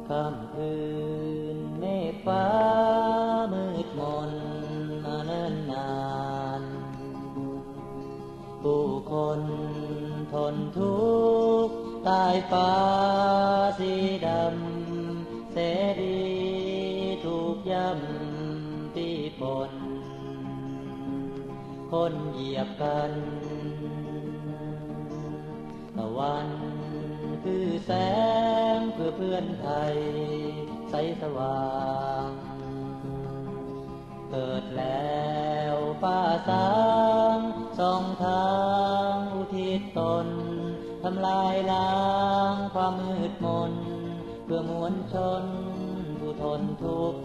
ຄ່ຳຄືນເມກຟ້າມືດມົນມາເນີນນານ ຜູ້ຄົນທົນທຸກຕາຍຟ້າສີດຳເສລີ ທຸກຢ້ຳປີຝົນຄົນຢຽບກັນ. ຕະວັນຄືແສງເພື່ອເພື່ອນໄທໃສສະຫວ່າງ ເກີດແລ້ວຟ້າສາງສ່ອງທາງອຸທິດຕົນ ທຳລາຍລ້າງຄວາມມືດມົນ ເພື່ອມວນຊົນຜູ້ທົນທຸກ.